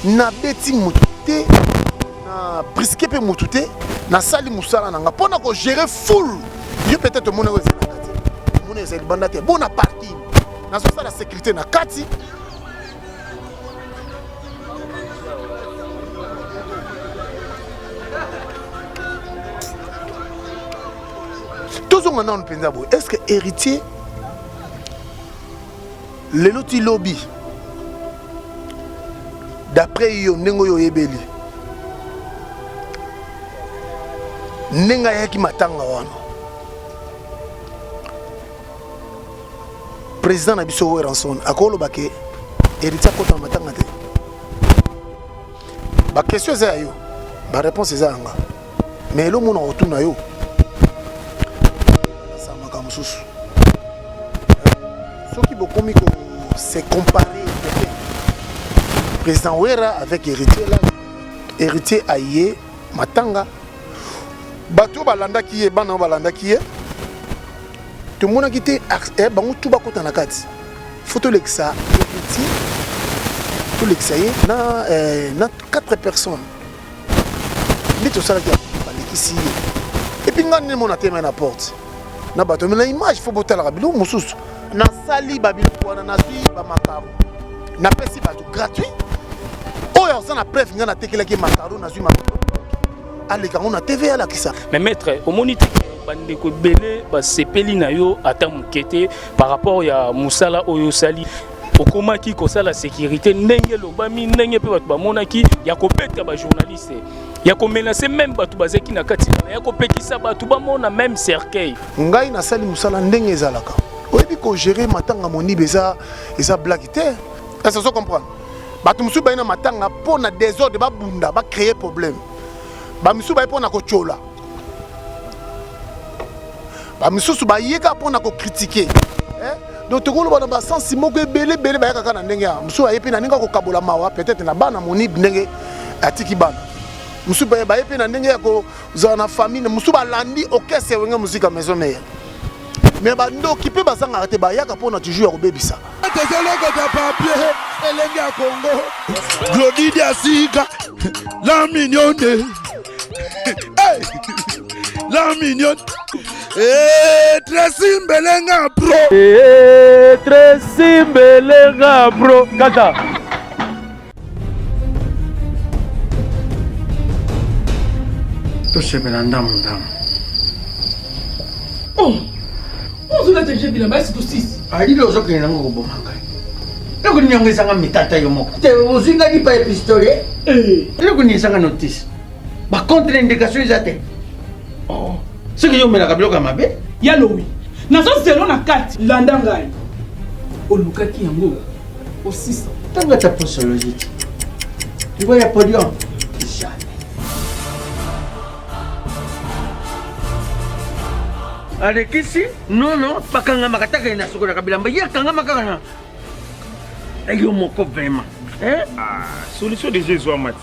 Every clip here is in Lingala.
Nabeti motu te, na briske mpe motu te, nasali mosala na nga mpo na kogere foule. Yo peut-être omoni yango ezali na kati, omoni ezali libanda te, bona parking nazosala sécurité na kati. Tozonga nanu mpenza boye, est-ce que héritier lelo ti lobi d'après yo ndenge oyo oyebeli ndenge ayaki matanga wana, président na biso Werrason akoloba ke héritier akota na matanga te? Baquestion eza ya yo, baréponse eza yanga, mais elomona kotuna yo nasamaka mosusu. Soki bokomi ko se comparer président Wera avec héritier là, héritier aye matanga, bato oyo balandaki ye, bana oyo balandaki ye, tomonaki te bango tu bakota na kati. Fo tolekisa héritier, tolekisa ye na, na 4 personnes nde tosalaki, balekisi ye. Et puis ngai nde mona telema na porte na bato me na image. Fo botalaka biloko mosusu. Nasali babiloko wana, nazwi bamakaro, napesi bato gratuit. Oyo aza na preuve, ngai natekelaki makaro, nazwi makaro, aleka yango na TV, alakisa. Mais maître, omoni te bandeko ebele basepeli na yo ata moke te par rapport ya mosala oyo osali? Okomaki kosala sécurité ndenge elobami, ndenge mpe bato bamonaki, ya kobeta bajournaliste, ya komenacer même bato bazalaki na kati wana, ya kopekisa bato bamona même cercueil. Ngai nasali mosala ndenge ezalaka. Oyebi, kogérer matanga monibe eza blague te. Est-ce ozo comprendre? Bato mosusu baye na matanga mpo na désordre, babunda, bacréer problème. Bamisusu baye mpo na kotyola, bamisusu bayeka mpo na kocritiquer. Donc tokoloba na basansi moko ebele ebele bayaka kaka na ndenge ya mosusu, aye mpe na ndenge ya kokabola mawa peut-être na bana monibe, ndenge atiki bana mosusu, baye mpe na ndenge ya kozala na famille mosusu, balandi orchestre Wenge Musica Maison Mère. Mais bandoki mpe bazangaka te, bayaka mpona toujours ya kobebisa. Tozolokota papier elenge ya Kongo, Glodi Diasika, la mignonne. Hey! La mignonne. Eh, Tracy Mbelenga bro. Eh, Tracy Mbelenga bro. Kata. Tosepela ndamu ndamu. Oh, ozolata je bilamba esi tosisi. Alili ozokende nango koboma ngai. Eloko nini yango ezanga mitata yo moko te? Ozwi ngai lipa ya pistolet. Eloko nini ezanga notice? Bacontre indication eza te. Oh, soki yo omelaka biloko ya mabe. Ya lowi nazozelo na kati, landa ngai, olukaki yango osisa. Ntango ata posologie te liwa ya podium, jamais. Alekisi nono, bakangamaka taka na sokolaka bilamba, ye akangama kaka na yo moko vraiment. Eh? Ah, solution déjà ezwama ti,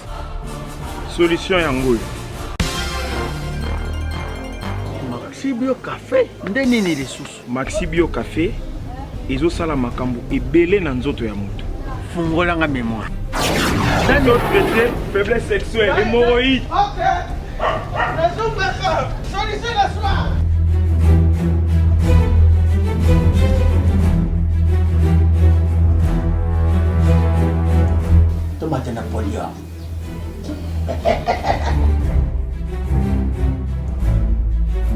solution yango oyo. Maxi Bio Café nde nini lisusu? Maxi Bio Café ezosala makambo ebele na nzoto ya moto. Fungolanga mémoire. Traité faiblesse sexuelle, hémorroïde. Solution na soir. Tomate na podium.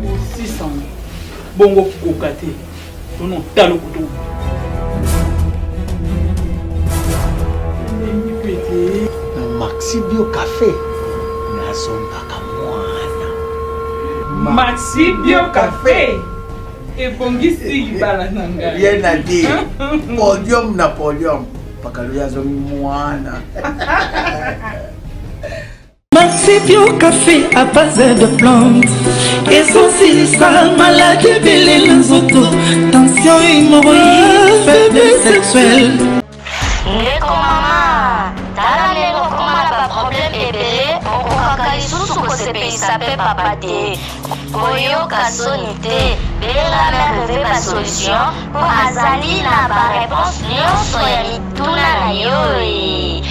Osisa bongo koka te, tono talo kutu pete. Na Maxi Bio Café nazongaka mwana. Maxi Bio Café ebongisi libala na ngai. Rien à dire, podium na podium, pakalo azongi mwana. Maxi Bio Café à base de plantes ezosilisa maladi ebele na nzoto, tension, hémorroïde, faiblesse sexuelle. Ndeko mama, tala ndenge okoma na baproblème ebele, okokaka lisusu kosepelisa mpe papa te. Koyoka soni te, benga Mère Veva Solution mpo azali na baréponse nyonso ya mituna na yo.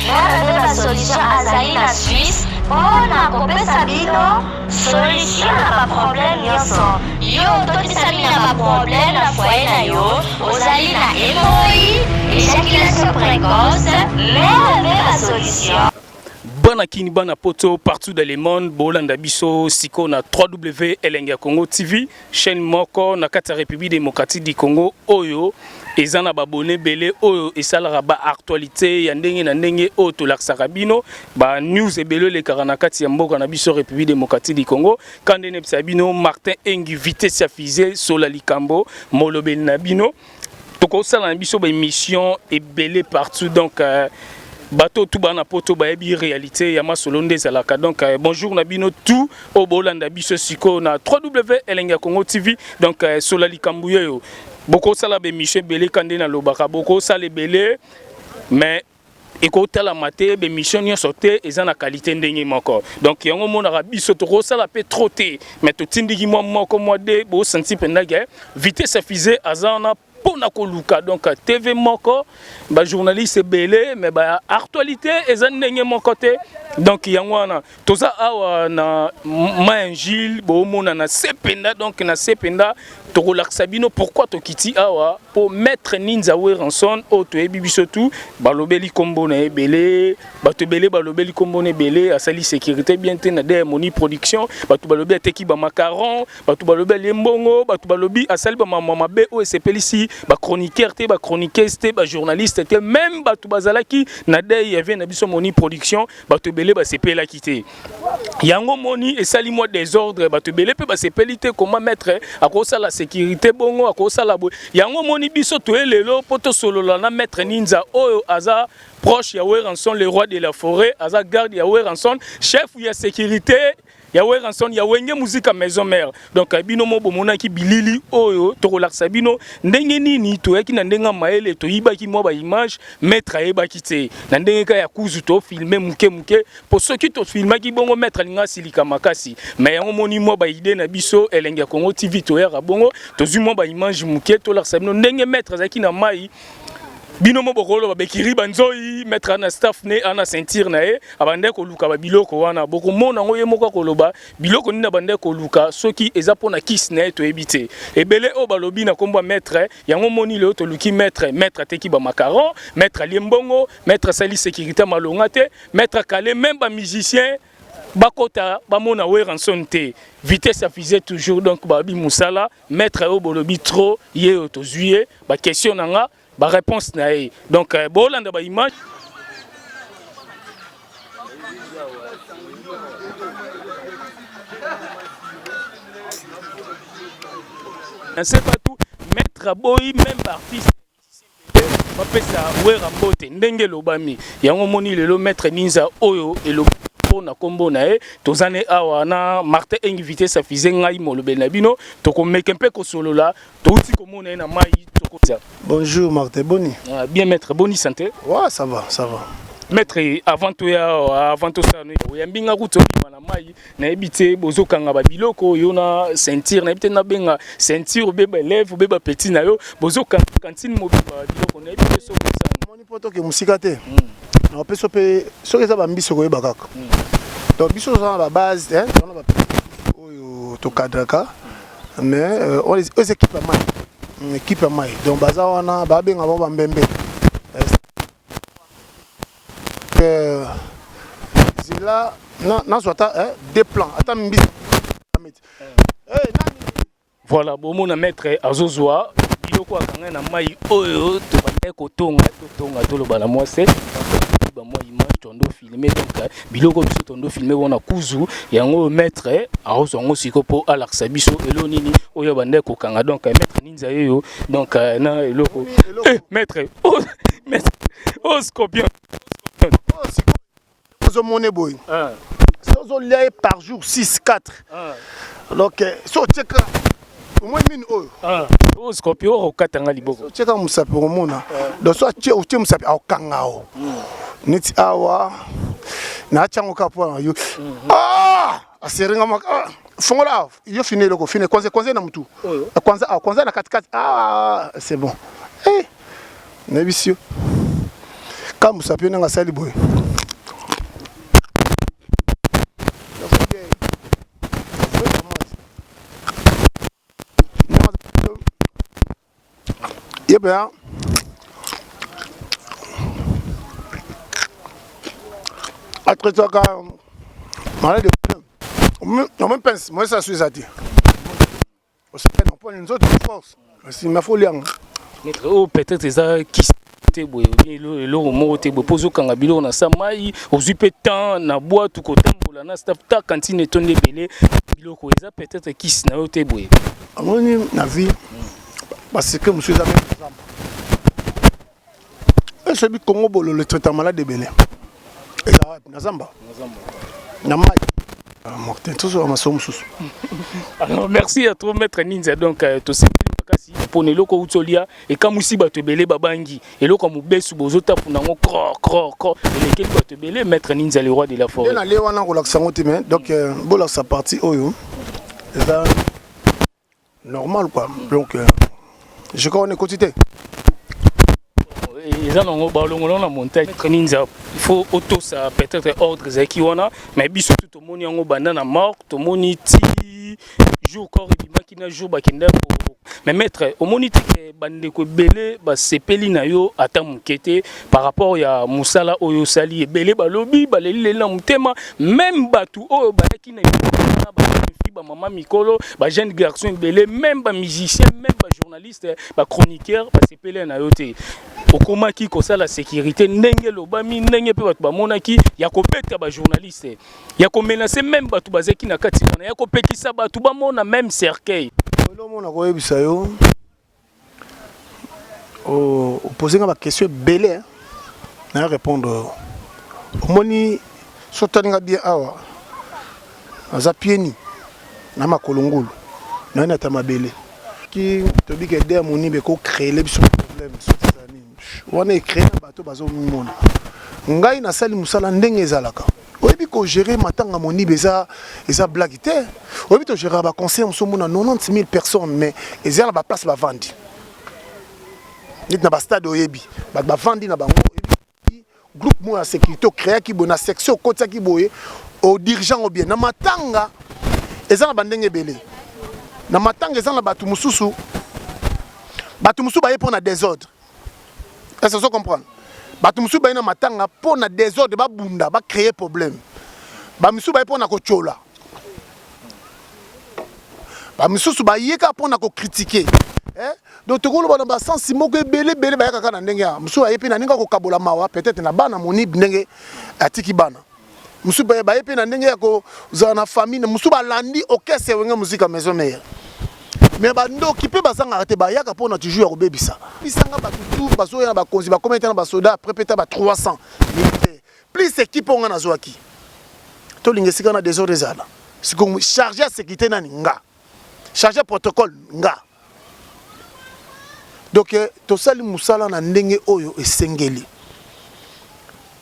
Mère Veva Solution. Solution azali na Suisse mpo na kopesa bino solution na ba problème nyonso. Yo otondisami na ba problème na foyer na yo, ozali na hemorroïde, éjaculation précoce, mère mpe ba solution. Bana kini bana poto partout dans le monde bolanda biso siko na 3W Elengi ya Congo TV chaîne moko na kati ya République démocratique du Congo oyo eza na babone ebele oyo esalaka ba actualité ya ndenge na ndenge oyo tolakisaka bino ba news ebele elekaka na kati ya mboka na biso République démocratique du Congo kande nebisa bino Martin Engi vitesse ya fusée sola likambo molobeli na bino tokosala na biso ba émission ebele partout donc euh, bato tout bana poto bayebi réalité ya masolo nde ezalaka donc euh, bonjour na bino tout oyo bolanda biso sikoyo na 3w elengi ya congo tv donc euh, sola likambo yeyo bokosala ba émission ebele ka nde nalobaka bokosala ebele mais ekotalama te bemission nyonso te eza na qualité ndenge moko donc yango omonaka biso tokosala mpe trop te mais totindiki mwa moko mwa de bosanti mpenza ke vitesse ya fusée aza wana mpo na koluka donc tv moko bajournaliste ebele mais baactualité eza ndenge moko te donc yango wana toza awa na maingile boomona na se mpenza donc na se mpenza tokolakisa bino pourquoi tokiti awa mpo maître ninza weranson oyo toyebi biso tu balobeli nkombo na ebele bato ebele balobeli nkombo na ebele asali sécurité bien te na dmoni production bato balobi ateki bamacaron bato balobi alie mbongo bato balobi asali bamama mabe oyo esepelisi bachroniqueur te bachroniqueuse te bajournaliste te meme bato bazalaki na dei ya vie na biso moni production bato ebele basepelaki te yango moni esali mwa desordre bato ebele mpe basepeli te koma maître akosala sécurité bongo akosala boye yango moni biso toye lelo mpo tosolola na maître ninza oyo aza proche ya Werrason le roi de la forêt aza garde ya Werrason chef ya sécurité ya Werrason ya Wenge Musica Maison Mère donc eh, bino mo bomonaki bilili oyo tokolakisa bino ndenge nini toyaki na ndenge ya mayele toyibaki mwa ba image maître ayebaki te na ndenge ka ya kuzu tofilme moke moke mpo soki tofilmaki bongo maître alinga asilika makasi mais yango moni mwa ba idée na biso elengi ya Congo TV toyaka bongo tozwi mwa ba image moke tolakisa bino ndenge maître azalaki na mai bino mo bokoloba bekiri banzoi maître ana staff ne ana ceinture na ye abandaki koluka babiloko wana bokomona yango ye moko akoloba biloko nini abandaki koluka soki eza mpo na kisi na ye toyebi te ebele oyo balobi na nkombo ya maître yango moni lelo toluki maître maître ateki bamacaron maître alie mbongo maître asali sécurité malonga te maître akale même bamusicien bakota bamona Werrason te vitesse ya fusée toujours donc babi musala maître oyo bolobi trop ye oyo tozwi ye ba question na nga ba réponse na ye donc euh, bolanda ba image na se bato maître aboyi même baartiste bapesa wera mbote ndenge elobami yango omoni lelo maître ninza oyo elobi mpo na nkombo na ye toza ne awa na martin engi vitesse afise ngai molobeli na bino tokomeke mpe kosolola touti komona ye na mai tokoza bonjour martin boni ah, bien maître boni santé ouais ça va ça va maître avant toya avant tosala oyambi nga kutu obima na mai nayebi te bozokanga babiloko yo na ceinture nayebi te nabenga ceinture obe baelève obe bapetit na yo bozokanga kantine mobimba biloko nayebi te soki osala mpo toke mosika te hmm. napesa mpe soki eza bambisi okoyeba kaka hmm. donc biso toza na babase toza na bapetit oyo tokadraka mais euh, oyo eza équipe ya mai hmm, équipe ya mai donc baza wana babenga bango bambembe Euh, zela nazwa ata eh, deux plans ata mbisi eh, voilà bomona maître azozwa biloko akanga na mai oyo tobandaki kotonga totonga toloba na mwase bamwa image tondo filme donc biloko biso tondo filme wana kuzu yango maître akozwa yango siko mpo alakisa biso elo nini oyo abandaki kokanga donc maître ninza yeyo donc euh, na eloko eh, maître oh, maître oh scorpion oh, ozomona boye ah. soki ozolia ye par jour 6 4 ah. donc eh, soki otieka omoi mini oyo ah. oyo scorpion oyo okata nga liboko otieka mosapi okomona donc soki otie mosapi akokanga o hmm. neti awa naatyango kaka mpo na yo hmm. aseringa maka fongola awa yo fine eloko fine kwanza kwanza na mutu kwanza awa kwanza na katikati ah c'est bon eh nayebisi yo ka mosapi nanga asali boye. Ye mpenza atraitaka malade omoni pince moyesa su eza te osepela mpona nzoto force nsima fo liango. Maître, oyo peut-être eza kisi te boye, eloko moko te boye mpo ozokanga biloko na sa mai, ozwi mpe temps na bwatu kotambola na staff ta cantine etondi ebele biloko, eza peut-être kisi na yo te boye? Amoni na vie basecret mosusu eza meme zamba. Esoyebi Kongo bololo etraita malade ebele, eza wapi? Na zamba, na mai. Martin, tozoba masolo mosusu. Alors merci à trop, maître Ninza. Donc tosepeli makasi mpona eloko outi olia, ekamwisi bato ebele, babangi eloko ya mobesu bozotafuna yango cro cro cro, elekeli bato ebele. Maître Ninza, le roi de la forêt. Nde nalie wana, kolakisa yango te, mais donc bolakisa partie oyo eza normal quoi. Donc je crois wana ekoti te. Eza nango balongola na montagne. Maître Ninza, il faut otosa peut-être ordre ezalaki wana, mais biso tu tomoni yango banda na mort, tomoni ti jour corps ebimaki na jour bakenda ko. Mais maître, omoni te ke bandeko ebele basepeli na yo ata moke te par rapport ya mosala oyo osali? Ebele balobi baleli leli na motema, même bato oyo bayaki na bamama mikolo, bajeune garçon ebele, même bamusicien, même bajournaliste, bachroniqueur, basepeli na yo te. Okomaki kosala sécurité ndenge elobami, ndenge mpe bato bamonaki, ya kobeta bajournaliste, ya komenacer même bato bazalaki na kati wana, ya kopekisa bato bamona même cercueil. Elomona koyebisa yo, opose nga baquestion ebele na répondre. Omoni, so otalinga bien awa, naza pieni na makolo ngulu naye nata mabele ki tobika ede ya monibe ekocréele biso problème. Soki eza nini wana ecréer na bato bazomona ngai nasali mosala ndenge ezalaka. Oyebi, kogérer matanga monibe eza blague te. Oyebi, togéraka baconcert mosusu, omona 90 000 personnes, mais eza na baplace bavandi neti na bastade. Oyebi, bato bavandi na bango, oyebi groupe moko ya sécurité ocréaki boye na section, okotiaki boye, odirigeant ngo bien. Na matanga eza na bandenge ebele. Na matanga eza na bato mosusu, bato mosusu baye mpo na désordre. Est-ce que comprendre? Bato mosusu baye na matanga mpo na désordre, babunda, bacréer problème. Bamisusu baye mpo na kotyola, bamisusu baye kaka mpo na kocritiquer, eh? Donc tokoloba na basansi moko ebele ebele bayaka kaka na ndenge ya mosusu, baye mpe na ndenge ya kokabola mawa peut-être na bana monib, ndenge atiki bana mosusu, baye mpe na ndenge ya kozala na famille mosusu, balandi orchestre Wenge Musica Maison Mère. Mais bandoki mpe bazangaka te, bayaka mpona toujours ya kobebisa bisanga. Bato tu bazoya na bakonzi, bakomi ete na basoda, après peta ba 300 militaire plus équipe oyo nga nazwaki. Tolinga esika na désordre ezala. Sikoyo chargé ya sécurité nani? Nga. Chargé protocole, nga. Donc tosali mosala na ndenge oyo esengeli.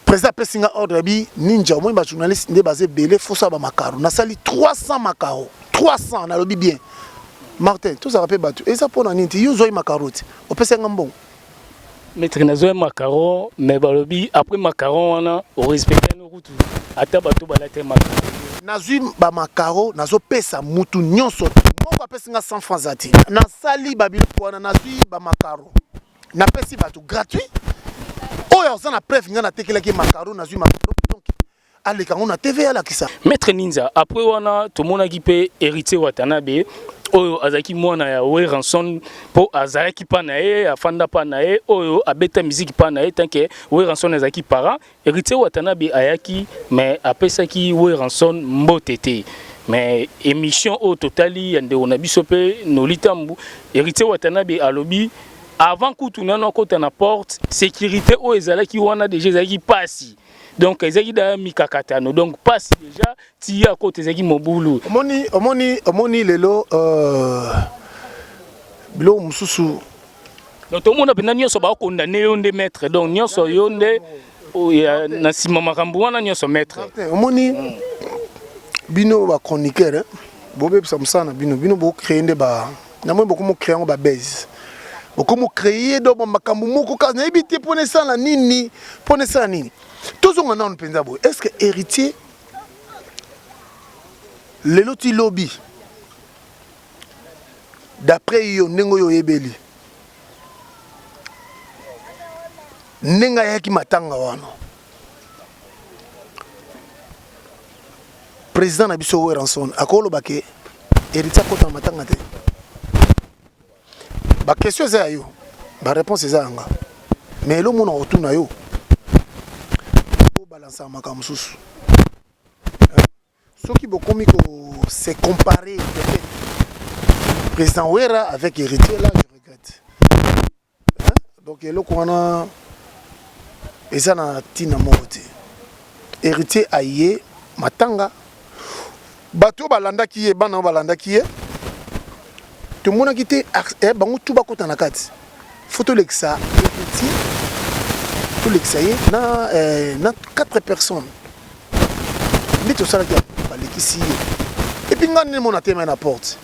Président apesi nga ordre ya bi Ninja, omoni bajournaliste nde baza ebele, fosala bamakaro. Nasali 300 makaro, 300. Nalobi bien, Martin, tozalaka mpe bato. Eza mpo na nini ti yo ozwai makaro ti opesi nga mbongo? Maître, nazwai macaron, mais balobi après macaron wana orespecte no kutu ata bato balata macaron. Nazwi bamakaro, nazopesa mutu nyonso te. Moko apesi nga 100 francs za te. Nasali babiloko wana, nazwi bamakaro, napesi bato gratuit. Oyo aza na preuve ngai natekelaki makaro, nazwi makaro, donc aleka yango na TV, alakisa. Maître Ninza, après wana tomonaki mpe Héritier Watanabe oyo azalaki mwana ya Werrason, mpo azalaki mpa na ye, afanda mpa na ye, oyo abeta miziki mpa na ye tant que Werrason azalaki parent. Héritier Watanabe ayaki, mais apesaki Werrason mbote te. Mais émission oyo totali ya ndeko na biso mpe Noli Tambu, Héritier Watanabe alobi avant kutu nano akota na porte, sécurité oyo ezalaki wana déjà ezalaki pasi, donc ezalaki da mikakatano, donc pasi déjà ti akota ezalaki mobulu. Omoni lelo biloko mosusu. Donc tomona mpenza nyonso bakondane yo nde maître, donc nyonso yo nde na nsima makambo wana nyonso, maître. Omoni, bino bachroniqueur bobebisa mosala na bino. Bino bocréer nde ba namoni bokomo créer yango babase, bokomo créer do makambo moko kaka nayebi te mpona esala nini, mpona esala nini. Tozonga nano mpenza boye: est ce que Héritier lelo ti lobi, d'après yo ndenge oyo oyebeli? Ndenge ayaki matanga wana, président na biso Werrason akoloba ke Héritier akota na matanga te. Ba question eza ya yo, ba réponse eza ya nga. Mais elo mona kotuna yo, obalansa makambo mosusu. Soki bokomi ko se comparer peut-être président Werra avec Héritier là, je regrette. Hein? Donc eloko wana eza na ntina moko te. Héritier aye matanga, bato oyo balandaki ye, bana oyo balandaki ye, tomonaki te bango tu bakota na kati. Faut tolekisa Héritier, tolekisa ye na 4 personnes. Nde tosalaki yango, balekisi ye. Et puis nga nde mona telema na porte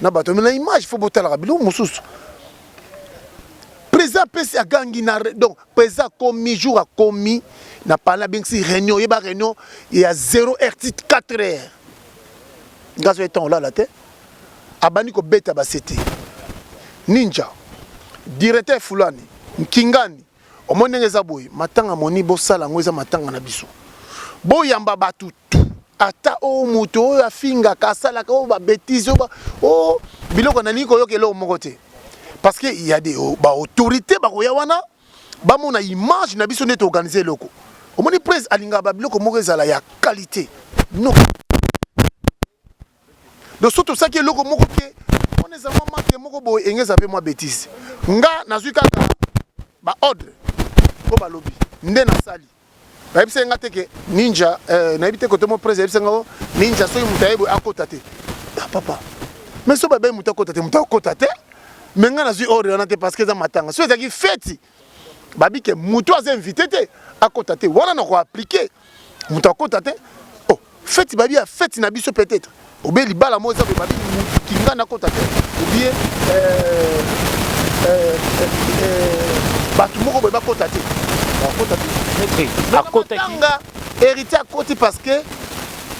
na bato, mais na image faut botalaka biloko mosusu. Président apesi agangi na donc président akomi jour akomi na palais, abengisi réunion, yeba réunion ya 0 heure ti 4 heures. Nga so etan olala te, abandi kobeta basete ninja directeur fulani nkingani. Omoni ndenge eza boye, matanga moni bosala yango eza matanga na biso, boyamba bato tu, ata oyo moto oyo afingaka asalaka oyo babêtises oyo oyo biloko nalingi koyoka eloko moko te, parce que y a des baautorité bakoya wana bamona image na biso nde toorganize eloko. Omoni presse alingaka babiloko moko ezala ya qualité. Non, donc so tosalaki eloko moko ke wana eza mwa manque moko boye, enge eza mpe mwa bêtise. Nga nazwi kaka baordre mpo balobi nde nasali. Bayebisa nga te ke ninja, nayebi te kote mo presse ayebisa nga o ninja soki moto ayebi akota te. Ah, papa, mais so babeyi moto akota te, moto akota te. Mais nga nazwi ordre wana te parce que eza matanga. So ezalaki feti, babi ke moto aza invité te akota te, wana na koappliquer moto akota te. Oh, feti babi ya feti na biso, peut-être obe libala moko eza boye, babi motu kinga nakota te, obie bato moko boye bakota te, bakota te. Akotaki. Matanga Héritier akoti parce que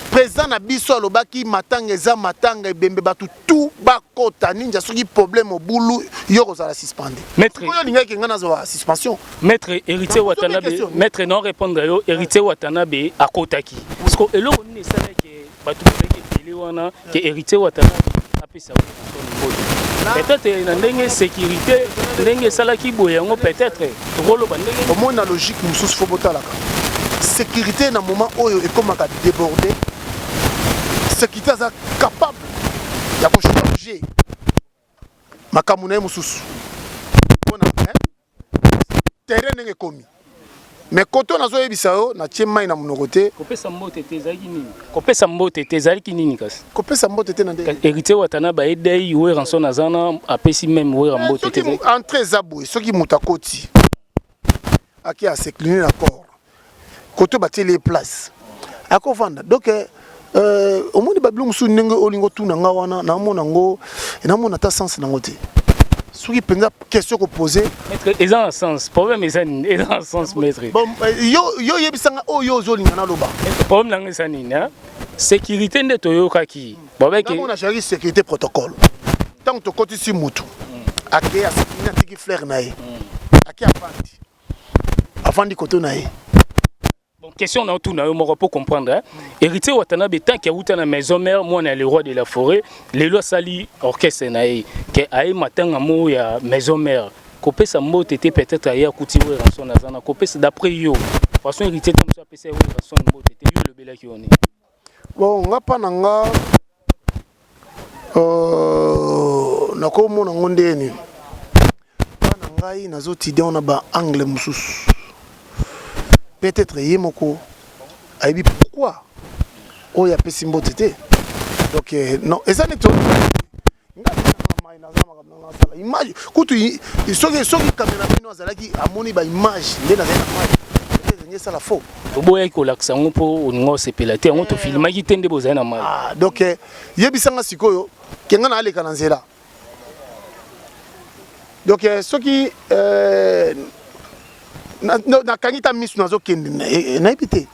président na biso alobaki matanga eza matanga, ebembe bato tu bakota. Ninja, soki problème obulu, yo kozala suspendre. Maître. Oyo olingaki nga nazwa suspension. Maître Héritier Watanabe. Question. Maître, non, répondre yo. Héritier Watanabe akotaki parce que eloko nini esalaki bato bazalaki ebele wana ke Héritier Watanabe apesa mbote? Peut-être na ndenge sécurité ndenge esalaki boye yango, peut-être tokoloba ndenge. Omoni, na logique mosusu faut botalaka sécurité na moment oyo ekomaka débordé, sécurité aza capable ya kochanger makambo na ye mosusu mpona terrain ndenge ekomi. Mais koto nazoyebisa yo, natie mai na monoko te. Kopesa mbote te ezalaki nini? Kopesa mbote te ezalaki nini kasi? Kopesa mbote te na ndenge? Héritier Watanabe ayedei Werrason aza na apesi même Wera mbote te. Soki entrée eza boye, soki moto akoti, aki as'incliner na corps, koto batieli ye place akovanda. Donc omoni babilo mosusu ndenge olingi otuna nga wana, naomona yango, namona ata sens nango te soki mpenza question kopose. Maître, eza na sens. Problème eza nini? Eza na sens, maître. Bon, yo oyebisanga oyo ozolinga naloba. Problème nanga eza nini, hein? Sécurité nde toyokaki babeke. Namona azalaki sécurité protocole. Ntango tokotisi mutu, akei asekini, atiki fleur na ye, ake avandi, avandi koto na ye. Bon, question na otuna yo moko pour comprendre, hein? Héritier Watanabe, tant qu'il auta na maison mère, mwana le roi de la forêt, lelo asali orchestre na ye, ke aye matanga mo ya maison mère, kopesa mbote te, peut-être aye akuti Werrason aza na kopesa. D'après yo, façon Héritier ntango mosusu apesa ye Werrason mbote te, yo olobelaki yo nini? Bon, nga mpa na nga, nakomona ngo ndeni mpa na ngai, nazotide na baangle mosusu. Peut-être ye moko ayebi pourquoi oyo apesi mbote te. Donc non, eza neti ngai naza makambo na nasala image kutu. Soki cameraman azalaki amoni baimage nde nazali na mai, peut-être nge esala faux. Oboyaki kolakisa yango mpo olinga osepela te, yango tofilmaki te nde bozali na mai. Ah, donc yebisanga sikoyo ke nga naaleka na nzela. Donc soki nakangi ta miso, nazokende, nayebi te.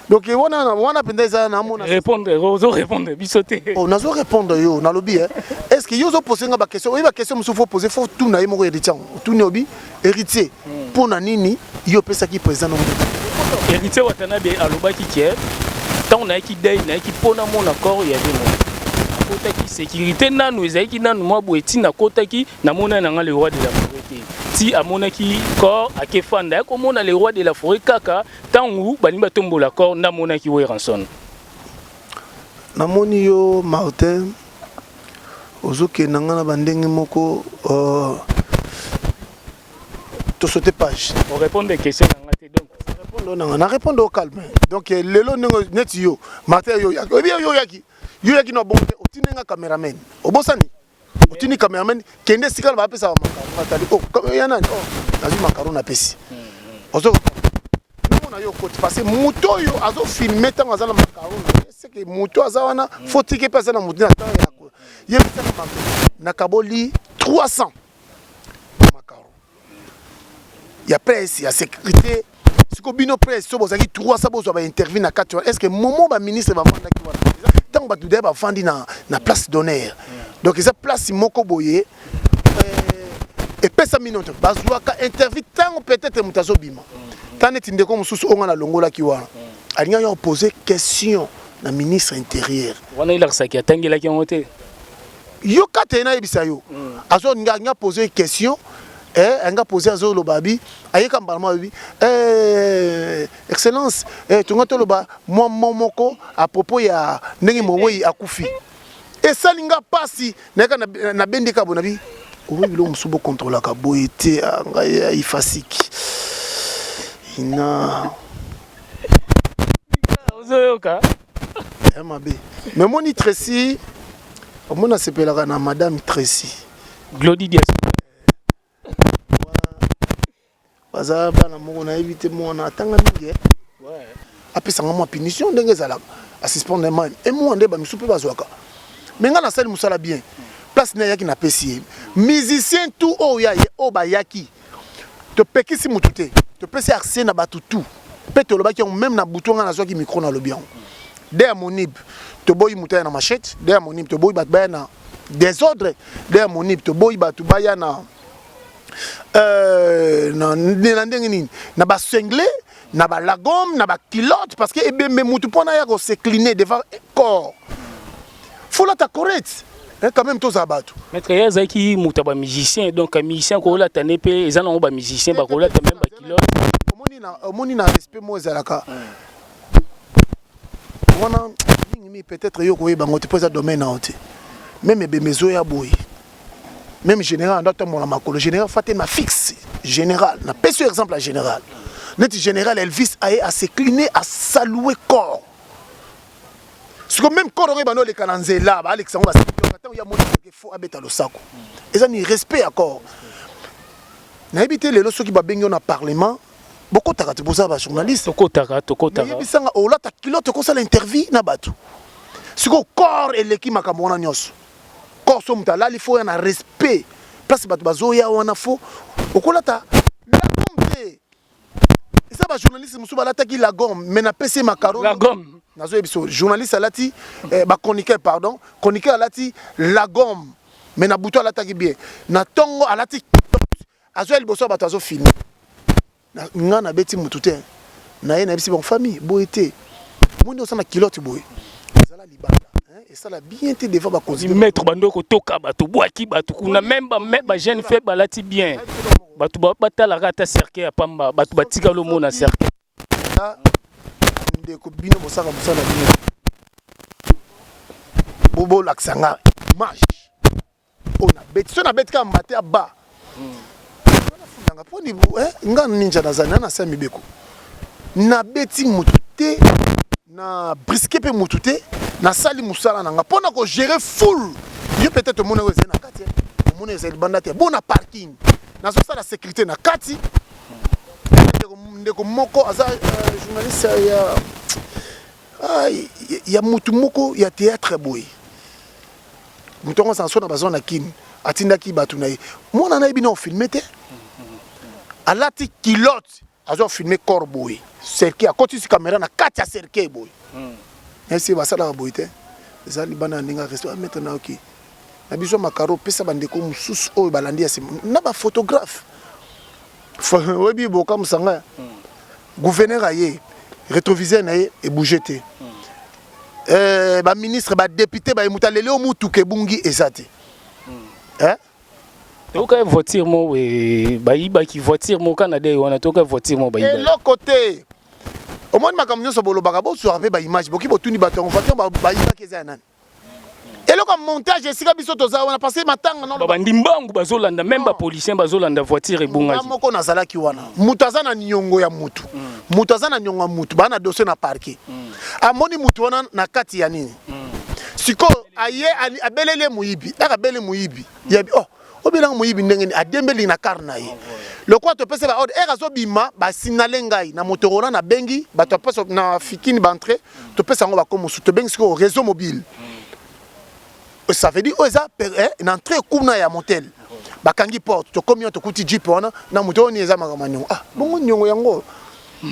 Donc wana mpenza eza namona. Répondre, ozo répondre biso te. Oh, nazo répondre yo, nalobi est ce Est-ce que yo ozo poser nga ba question, oyebi ba question mosusu faut poser, faut tuna ye moko héritier yango. Otuni obi héritier mpo na nini yo opesaki président na Héritier Watanabe alobaki ke ntango nayaki dei nayaki mpo namona corps ya ye moko akotaki sécurité nanu ezalaki nanu mwa boye ti nakotaki namona na nga le roi de la forêt te ti amonaki corps akefanda ya komona le roi de la forêt kaka ntango balingi batombola corps nde amonaki Werrason. Namoni yo Martin ozokende nga na bandenge moko uh, tosaute page. Orépondre question na nga te donc. Répondre na nga na répondre au calme. Donc eh, lelo ndenge neti yo Martin yo yaki oyebi yo yaki yo yaki na bongo te otindi nga cameraman obosani otindi cameraman kende esika na bapesa ba macaron atali oh ya nani oh nazwi macaron napesi ozo namona yo okoti parce que moto oyo azofilme ntango aza na macaron na ye seke moto aza wana fo tike mpe aza na moto na ntango ya yebisaka martin nakaboli 300 macaron ya presse ya sécurité siko bino presse so bozalaki 300 bozwa ba interview na kati wana est ce que moment ba ministre bafandaki wana ntango bato deya bafandi na, na place d'honneur donc eza place moko boye euh, epesami no te bazwaka interview ntango peut-être moto azobima ntango neti ndeko mosusu oyo ngai nalongolaki wana alingaki opose question na ministre intérieur wana elakisaki atangelaki yango te Yoka te nayebisa yo. Mm. Azo nga nga poser question eh nga poser azo loba bi ayeka mbala moko bi eh excellence eh tonga toloba mwa moko à propos ya ndenge mowei akufi. Esali nga pasi nayeka na, na bendi ka bona bi oyebi biloko mosusu bokontrolaka boye te ah, ngai ifasiki ina ozoyoka ya mabe mais moni Tracy omoni asepelaka na madame Tracy Glody Dias baza bana moko nayebi te mwana atanga mingi eh. apesanga mwa punition ndenge ezalaka asuspendre meme e mwa nde bamisu mpe bazwaka me ngai nasali mosala bien place na eyaki napesi ye musicien tout oyo ya ye oyo bayaki topekisi motu te topesi accès na bato tout mpe tolobaki yango meme na butu ngai nazwaki micro nalobi yango de ya monib toboyi moto aya na machette de ya monib toboyi bato baya na desordre de ya monib toboyi bato baya na euh, na, na ndenge nini na basengle na balagome na bakilote parce que ebembe motu mpo na ya kosecline devant corps folata correct eh, quand même tozala bato maître ye azalaki moto ya bamusicien donc musicien kolata ne mpe eza nango bamusicien bakolata meme bakilote omoni na respect moko ezalaka wana mingi mingi peut-être yo koyeba yango te mpo eza domaine na yo te meme ebembe ezoya boye meme général ando atambola makolo général fa telema fixe général napesi yo exemple ya général neti général elvis aye asecline asalue corps siko meme corps yango ebanda oleka na nzela baalekisa yango basikioka ntango ya moni fo abeta losako eza ni respect ya corps nayebi te lelo soki babengi yo na parlement bokotaka te boza ba journaliste tokotaka tokotaka yebisanga olata culotte okosala interview na bato sikoyo corps eleki makambo wana nyonso corps so moto alali fo ya na respect place bato bazoya wana fo okolata lagome te eza ba journaliste mosusu balataki lagome mais napesi ye makaro lagome nazoyebi biso journaliste alati eh, ba chroniqueur pardon chroniqueur alati lagome mais na butu alataki bien na ntongo alati azoya liboso ya bato azofilme nga nabeti mutu te na ye nayebisi bango famille boye te omoni osala kilote boye ezala libanda esala bien te devant bakonzi maître bando kotoka bato bwaki bato kuna meme ba jeune fille balati bien bato batalaka ata cercueil ya pamba bato batikali omona cercueil ndeko bino bosaka mosala bino bobolakisa nga image oyo nabeti so nabeti kaka mbate ya ba nafundanga mpo ni eh, nga ninja nazali na nase ya mibeko nabeti motu te na briske mpe motu te nasali mosala na nga mpo na kogere foule yo peut-être omoni oyo ezali na kati eh. omoni ezali libanda te bo na parking nazosala sécurité na kati ndeko moko aza euh, journaliste ya ah, ya motu moko ya théâtre boye moto yango sanso na bazwa na kin atindaki bato na ye mwana nayebi na ofilme te alati culotte azwa ofilme corps boye cercueil akotisi kamera na kati ya cercueil boye hmm. esi basalaka boye te eza libanda ya ndenge ya restaurant maître na oki. Na biso makaro pesa bandeko mosusu oyo balandi ya nsima na baphotographe oyebi bokamwisa ngai gouverneur aye rétroviseur na ye ebouge te eh, baministre badepute baye moto aleli oyo motuka ebungi eza te eh? Toyoka voiture moko eh, bayibaki voiture moko kana dei wana toyoka voiture moko bayibaki. Eloko te. Omoni makambo nyonso bolobaka bozwaka mpe baimage boki botuni bato yango voiture bayibaki eza ya nani? Eloko ya montage esika biso toza wana parce que matanga na babandi mbangu bazolanda même ba policiers bazolanda voiture ebungaki. Nga moko nazalaki wana. Moto aza na niongo ya mutu. Moto aza na niongo ya mutu ba na dossier na parquet. Amoni mutu wana na kati ya nini? Sikoyo aye abeleli ye moyibi, aka abeli moyibi. Yabi oh obelanga moyibi ndenge nini adembeli na car na ye lokola topesa ba ordre ere azobima basinale ngai na motorola nabengi bato apesa na fikini baentre topesa yango bako mosusu tobengi sikoyo réseau mobile ça veut dire oyo eza eh, na entrée kuna ya motel bakangi porte tokomi wana tokuti jeep wana na moto oyo nini eza makambo ya niongo ah bongo niongo yango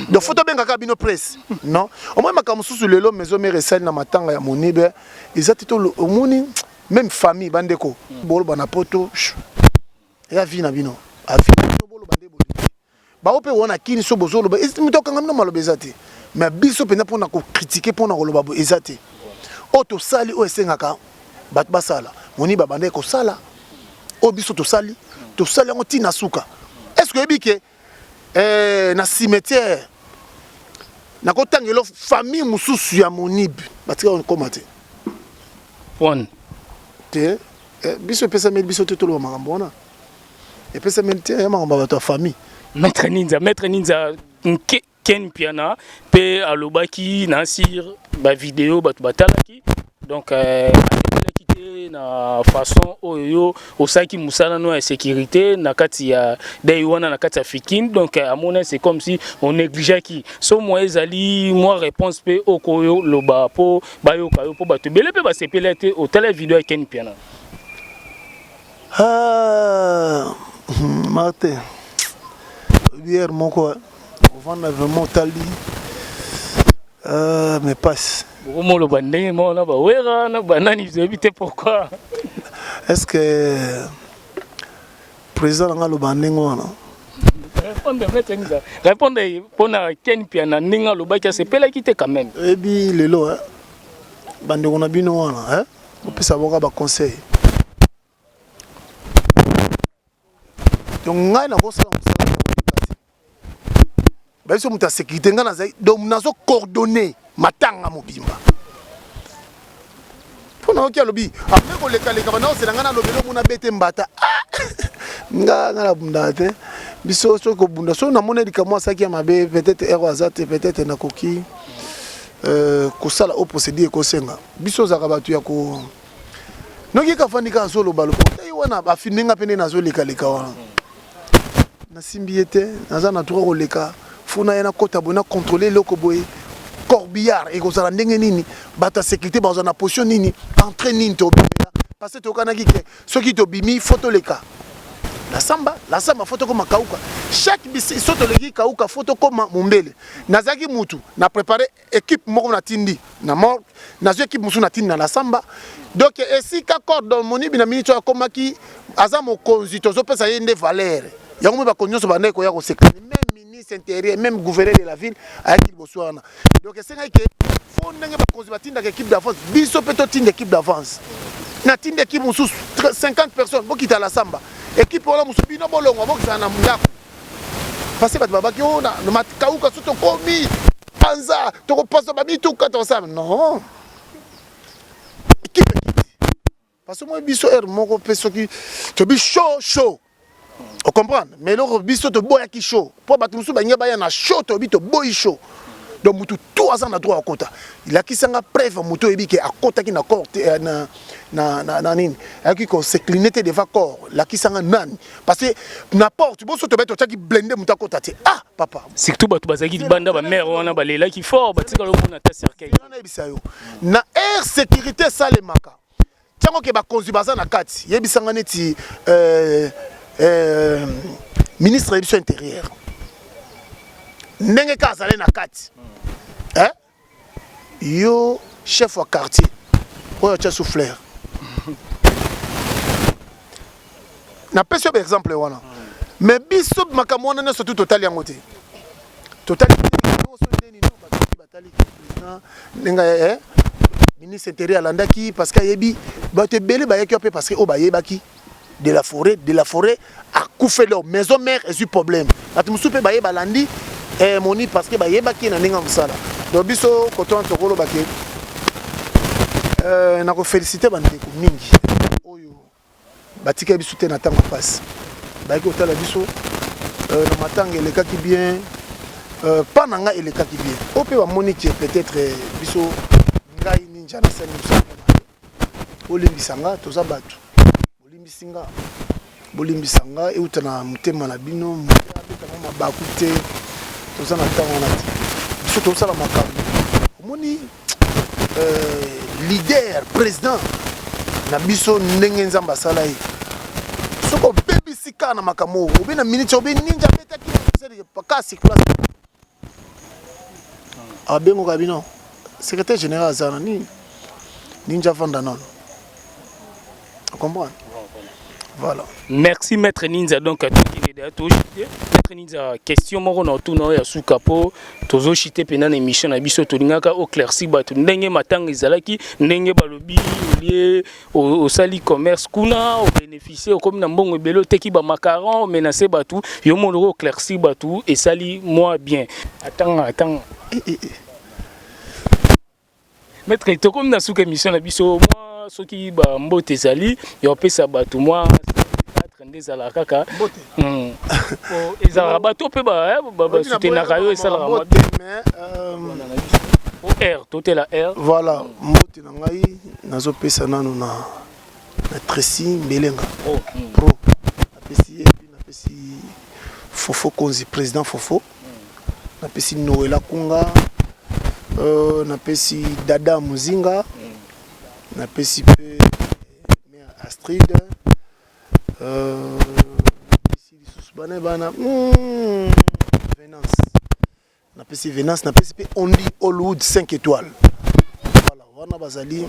donc fo tobengaka bino presse non omoni makambo mosusu lelo maison mare esali na matanga ya monibe eza te to omoni Meme famille ba ndeko boloba na poto ya vie na bino a vie na bino boloba nde bolingi bango mpe wana kini so bozoloba moto akanga bino maloba eza te mais biso mpenza mpona kokritike mpona koloba boye eza te oyo tosali oyo esengaka bato basala moni babandaki kosala oyo biso tosali tosali yango ntina suka est ce que oyebi ke eh, na cimetière nakotangelo famille mosusu ya monib batika kokoma te wana te eh, biso epesameli biso te toloba makambo wana epesameli te ya makambo ya bato ya famille maître ninza maître ninza nke Ken Mpiana pe alobaki na sur ba video bato batalaki donc euh, alobelaki te na façon oyo yo osalaki mosala no ya sécurité na kati ya dei wana na kati ya fikin donc euh, amona c'est comme si on négligeaki so moi ezali mwa réponse mpe okoloba mpo bayoka yo mpo bato ebele mpe basepela te otala video ya Ken Mpiana. Ah, Martin, bière moko ovanda vraiment otali euh, mais passe okomoloba ndenge moko na bawera na banani toyebi te pourquoi est ce que président nanga aloba ndenge wana répondre maître Nza répondre mpona Ken Mpiana ndenge alobaki asepelaki te quand même oyebi lelo bandeko na bino wana opesa bango baconseil Donc ngai nakosala mosala na kolinga te. Bayebi moto ya sécurité ngai nazali donc nazo coordonner matanga mobimba. Mpo nayoki alobi ame kolekaleka banda kozela ngai nalobela omona bete mbata ah! nga nga nabundaka te biso soki kobunda soki namoni likambo asalaki ya mabe peut-être ero aza te peut-être nakoki euh, kosala oyo procédure ekosenga biso ozalaka bato ya ko Noki kafandi kaka azoloba loba otai wana bafilme nga mpe nde nazolekaleka wana nasimbi ye te naza na droit koleka fo na ye nakota boye na contrôle eloko boye corbillard ekozala ndenge nini bato ya sécurité bakozala na position nini entrée nini tobimela parce que toyokanaki ke soki tobimi fo toleka la samba la samba fo tokoma kauka chaque bisi so toleki kauka fo tokoma mombele nazalaki mutu na prépare Equipe moko natindi na morgue, nazwi equipe mosusu natindi na la samba. Donc esika cordon monibi na minute oyo akomaki aza mokonzi, tozopesa ye nde valeur. Yango moi bakonzi nyonso bandaki koya kosekana, même ministre intérieur, même gouverneur de la ville ayaki liboso wana. Donc esengaki ke fo ndenge bakonzi batindaka équipe d'avance, biso mpe totinda équipe d'avance. Natindi équipe mosusu 50 personnes bokita la samba, équipe wana mosusu bino bolongwa bokisana na ndako. Parce bato babaki oh, na makauka so tokomi panza tokopanza bamituka tokosala non ekipe ekiti parce que moi biso heure moko mpe soki tobi chaud chaud ocomprendre mais eloko biso toboyaki chaud mpo bato mosusu balingi baya na chaud toyebi toboyi chaud donc mutu tout aza na droit akota lakisa nga preuve mutu oyebi ke akotaki na corps te eh, na, na, na, na nini ayaki ko s'incliner te devant corps lakisa nga nani parce que na porte boso tobe totiaki blende moto akota te ah papa surtout bato bazalaki libanda bamare wana balelaki fort batikala omona ata cercueil nayebisa yo na air sécurité esalemaka ntango ke bakonzi baza na kati yebisanga neti euh, euh, ministre ya biso intérieur ndenge kaka azali na kati eh? Yo chef wa quartier oyo atia souffleur. Napesi yo baexemple wana, mais biso makambo wana nyonso tu totali yango te. Totali nyonso ndeni no bato batali président ndenge ministre intérieur alandaki, parce que ayebi bato ebele bayaki mpe, parce que oyo bayebaki de la forêt, de la forêt akufeli maison mère, ezwi problème. Bato mosusu mpe baye balandi moni, parce que bayebaki ye na ndenge ya mosala. Donc biso koto wana tokolobake nakoféliciter bandeko mingi oyo batikaki biso te na ntango mpasi, bayaki kotala biso na matanga. Elekaki bien mpa na ngai, elekaki bien. Oyo mpe bamoni ke peut-être biso, ngai Ninja, nasali mosala mabe, bolimbisa nga. Toza bato, bolimbisi nga, bolimbisa nga, euta na motema na bino. Moto abetango mabaku te, toza na ntango wana te. Biso tozosala makambo. Omoni leader, président na biso, ndenge Nzambe asala ye, soki obebisi kaka na makambo oyo obe na minute obe Ninja abetaki ka circulation, abengoka bino secrétaire général aza na nini, Ninja avanda nano, comprendre? Voilà. Merci, maître Ninza. Donc tokende deya, tochite. Maître Ninza, question moko na otuna oyo ya suka, mpo tozochite mpena na émission na biso. Tolingaka oéclaircir bato ndenge matanga ezalaki, ndenge balobi olie, osali commerce kuna, obénéficie, okomi na mbongo ebele, oteki bamacaron, omenace bato. Yo moloko oéclaircir bato, esali mwa bien. Atanga atanga. Maître, tokomi na suka émission na biso. Mwa soki bambote ezali ya kopesa bato, mwa 4 nde ezalaka kaka. Ezalaka bato mpe basoutenaka yo, esalaka mwa r totela r. Voilà, mbote na ngai nazopesa nano na Tracy Mbelenga pro, napesi ye. Puis napesi Fofo Konzi, président Fofo, napesi Noela Kunga, napesi Dada Muzinga, napesi mpe mare Astrid, napesi lisusu bana bana Venance, napesi Venance, napesi mpe Ondi Hollywood 5 étoiles. Voilà, wana bazali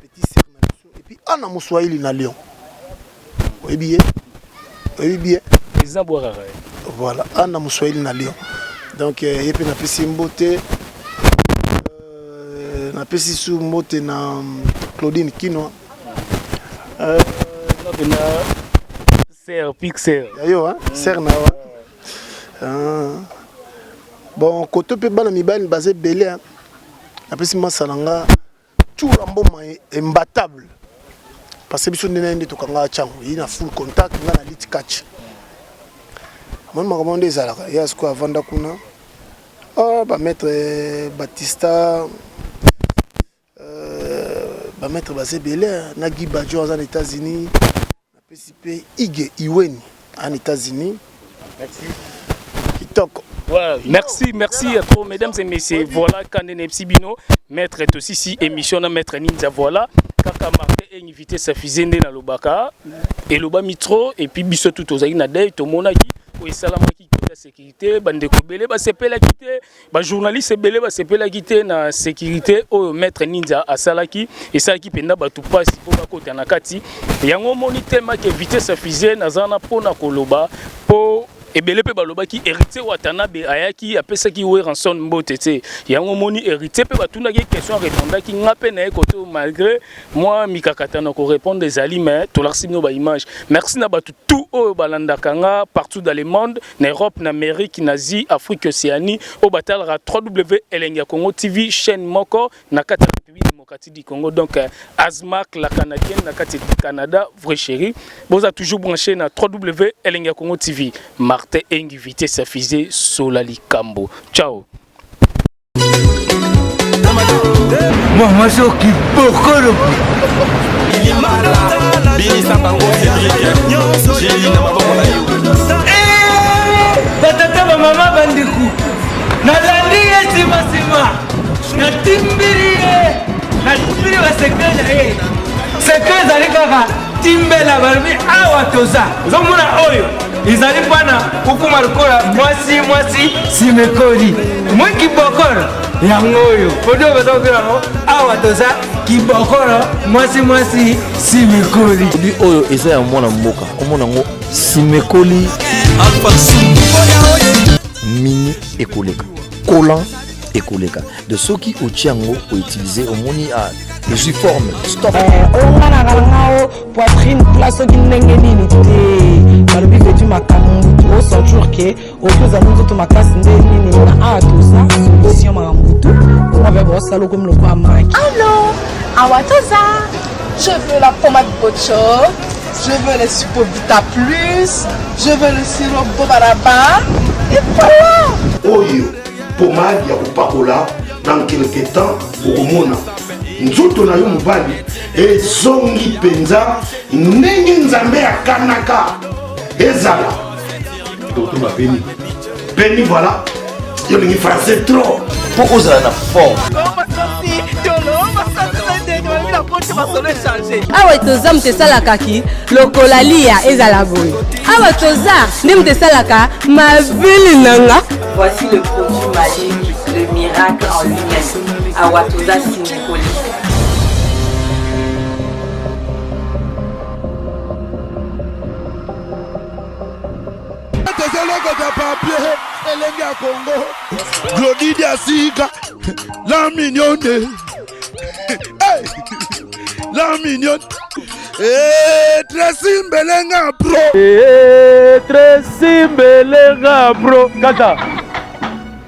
petit sœur na biso. Et puis Ana Moswahili na Lyon, oyebi ye, oyebi bien. Président bwakaka. Voilà, Ana Moswahili na Lyon. Donc ye mpe napesi mbote. Napesi su mbote na Claudine Kinwa. Na ser pixel. Ya yo ser na yo. Bon, koto mpe bana mibali baza ebele. Napesi masa na nga Tula Mboma, imbattable, parce que biso nde na ye nde tokanga ntango ye na full contact, nga na lit catch. Amoni makambo nde ezalaka ye asikoyo avanda kuna. Oh, bamaître Batista, bamaître baza ebele na Guy Bajo aza na États-Unis. Napesi mpe Ige Iweni aza na États-Unis. Merci. Kitoko. Voilà, merci, merci à trop, mesdames et messieurs. Voilà, quand on est bino, maître est aussi si émission na maître Ninja, voilà. Kaka Martin invité sa fusée na lobaka, et loba mitro, et puis biso tout aux na deuil, tout monde qui, ou esalamaki côté sécurité, bandeko ebele basepelaki te, bajournaliste ebele basepelaki te na sécurité oyo maître Ninja asalaki. Esalaki mpenza bato mpasi mpo bakota na kati yango. Omoni tellement ke vitesse ya fusée naza na mpona koloba, mpo ebele mpe balobaki Héritier Watanabe ayaki, apesaki Werrason mbote te. Yango omoni Héritier mpe batunaki question, arépondaki. Nga mpe na ye kote, malgré mwa mikakatano korépondre ezali, mais tolakisi bino baimage. Merci na bato tout oyo balandaka nga partout dans le monde, na Europe, na Amérique, na Asie, Afrique, Océanie, oyo batalaka 3W Elengi ya Congo TV, chaîne moko na kati ya République démocratique du Congo. Donc Azmak la Canadienne na kati ya Canada, vrai chéri, boza toujours branché na 3W Elengi ya Congo TV. Martin Engi, vitesse ya fusée, sola likambo. Ciao. Mama soki bokolo. Binisa bango, Cédrik Jeli na maboko na yo. Batata, bamama, bandeko, nalandi ye nsima, natimbili ye, natimbili basecret na ye. Secret ezali kaka. Timbela balobi awa toza ozomona oyo ezali mpana kokoma lokola mwasi mwasi simekoli mwi kibokolo yango oyo produit oyo baza kobela yango awa toza kibokolo mwasi mwasi simekoli produit oyo eza ya mwana mboka komona yango simekoli mini ekoleka collant ekoleka de soki otie yango outilize omoni ah, ezwi forme stop eh, oyo nga na kala o poitrine plat soki ndenge nini te balobi vetu makambo mbutu osentir ke okoki ozala nzoto makasi nde nini na awa toza solution makambo mbutu onga mpe baosala okomi lokola maki. Allo, awa toza. Je veux la pommade Bocho, je veux le Supovita Plus, je veux le sirop Bobaraba. Et voilà! Oyo pomade ya kopakola dans quelque temps okomona nzoto na yo mobali ezongi mpenza ndenge nzambe akanaka ezala. Tokoma peni peni, voilà, yo olingi français trop mpo ozala na forme. Awa toza moto esalaka ki lokola lia ezala boye, awa toza nde moto esalaka mabili na nga. Voici le produit magique, le miracle en lui-même. Awa toza simikoli. Tozolokota papier elenge ya Congo. Glodi Diasika, la mignonne. Hey! La mignonne. Eh, Tracy Mbelenga bro. Eh, Tracy Mbelenga bro. Kaka.